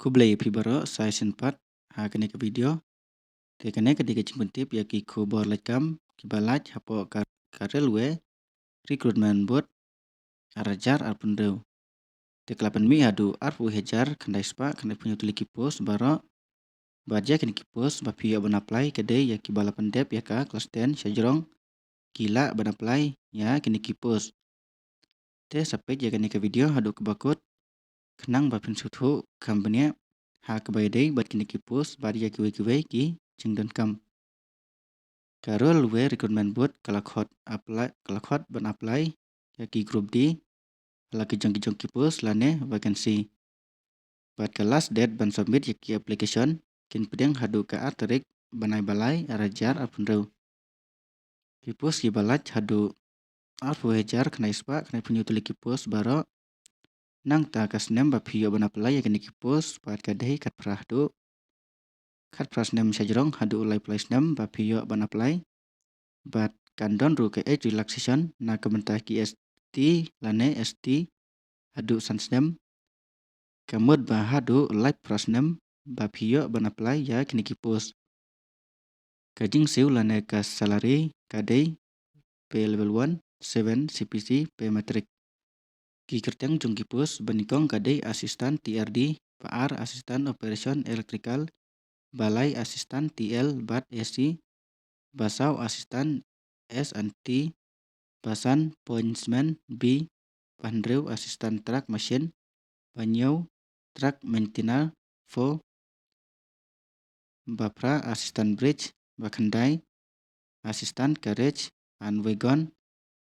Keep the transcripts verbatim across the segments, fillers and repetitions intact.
Khublei ïa phi baroh sa shisien pat ha kane ka video. Te kane ka dei ka jingpyntip ïa ki khubor lait kam kiba lait hapoh ka, ka Railway Recruitment Board ar hajar arphew hynriew. Te ka la pynmih haduh arphew hajar khyndai spah khyndai phew hynñiew tylli ki post baroh. Bad ïa kine ki post ba phi ïoh ban apply ka dei ïa kiba la pyndep ïa ka klas ten shajrong ki lah ban apply ïa kine ki post. Te sa peit ïa kane ka video haduh kaba kut khnang ba phin sngewthuh kham bniah ha kaba ïadei bad kine ki post bad ïa kiwei kiwei ki jingdonkam. Ka Railway Recruitment Board ka la khot apply, ka la khot ban apply ïa ki group D ha la ki jong ki jong ki post lane vacancy. Bad ka last date ban submit ïa ki application kin pdiang haduh ka ar tarik bnai ba lai ar hajar arphew hynriew. Ki post kiba lait haduh arphew hajar khyndai spah khyndai phew hynñiew tylli ki post baroh. Nangta ka snem ba phi ïoh ban apply ïa kine ki post pat ka dei khatphra haduh khatphra snem shajrong haduh laiphew lai snem ba phi ïoh ban apply. Bad kan don ruh ka age relaxation na ka bynta ki S T lane S T haduh san snem. Ka mut ba haduh laiphew phra snem ba phi ïoh ban apply ïa kine ki post. Ka jingsiew lane ka salary ka dei pay level one, seven, C P C, pay matrix. Ki kyrteng jong ki post ba nyngkong ka dei assistant T R D, ba ar assistant operation electrical, ba lai assistant T L bad A C, ba saw assistant S and T, ba san pointsman B, ba hynriew assistant truck machine, ba hynñiew truck maintainer, four, ba phra assistant bridge, ba khyndai assistant garage and wagon,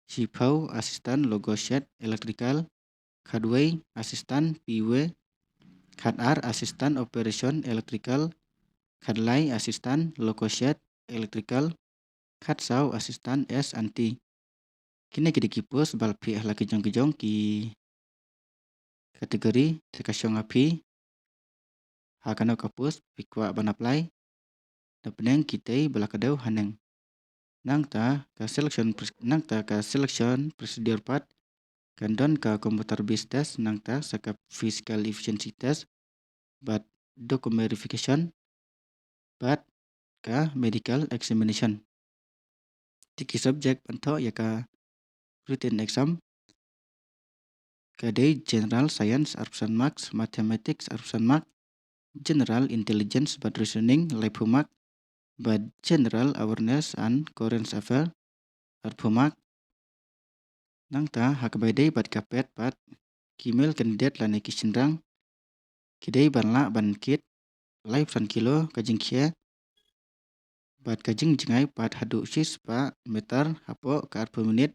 shiphew assistant logo shed electrical, khatwei assistant P W, khatar assistant operation electrical, khatlai assistant logo shed electrical, khatsaw assistant S and T. Kine ki dei ki post ba la phi ha la ki jong ki jong ki category, te ka shong ha phi ha kano ka post phi kwah ban apply, na pdeng kitei ba la kdew haneng. Nangta ka selection pres-, nangta ka selection procedure pat kan don ka computer based test, nangta sa ka physical efficiency test, bad document verification, bad ka medical examination. Te ki subject ban thoh ïa ka written exam ka dei general science arphew san marks, mathematics arphew san mark, general intelligence bad reasoning laiphew mark, bad general awareness and current affair arphew mark. Nangta ha kaba ïadei bad ka ped pat, ki male candidate lane ki shynrang ki dei ban lah ban kit laiphew san kilo ka jingkhia, bad ka jingjngai pat haduh shispah meter hapoh ka arphew minit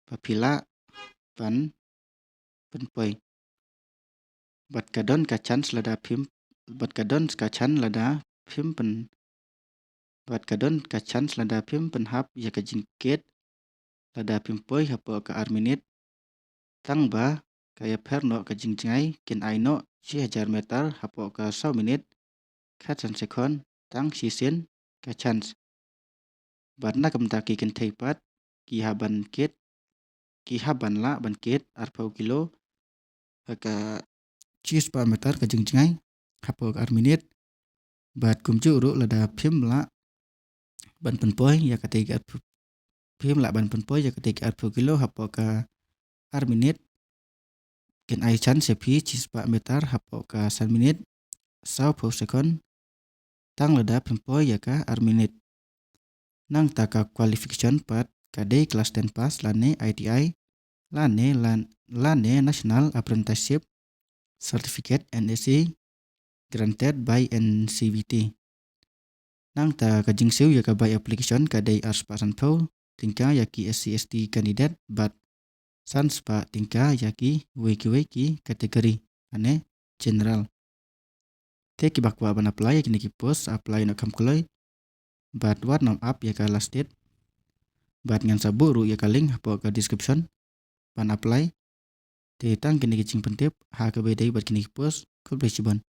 ba phi lah ban pynpoi. Bad ka don ka chance lada phim, bad ka don ka chance lada phim pyn, bad ka don ka chance lada phim pynhap ïa ka jingkit lada phim poi hapoh ka ar minit. Tang ba ka ïapher noh ka jingjngai, kin ai noh shi hajar meter hapoh ka saw minit, khatsan sekon, tang shisien ka chance. Bad na ka bynta ki kynthei pat, ki hap ban kit, ki hap ban lah ban kit arphew kilo ha ka shispah meter ka jingjngai hapoh ka ar minit. Bad kumjuh ruh lada phim lah ban pynpoi ïa katei ka arphew, phim lah ban pynpoi ïa katei ka arphew kilo hapoh ka ar minit, kin ai chance ïa phi shispah meter hapoh ka san minit, sawphew sekon, tang lada phim poi ïa ka ar minit. Nangta ka qualification pat ka dei klas ten pass lane I T I lane, lan-, lane National Apprenticeship Certificate, N A C, granted by N C V T. Nangta ka jingsiew ïa ka bai application ka dei arspah sanphew tyngka ïa ki S C S T candidate bad sanspah tyngka ïa kiwei kiwei ki category lane general. Te kiba kwah ban apply ïa kine ki post, apply noh kham kloi. Bad wat nym ap ïa ka last date. Bad ngan sa buh ruh ïa ka link hapoh ka description ban apply. Te tang kine ki jingpyntip ha kaba ïadei bad kine ki post. Khublei shibun.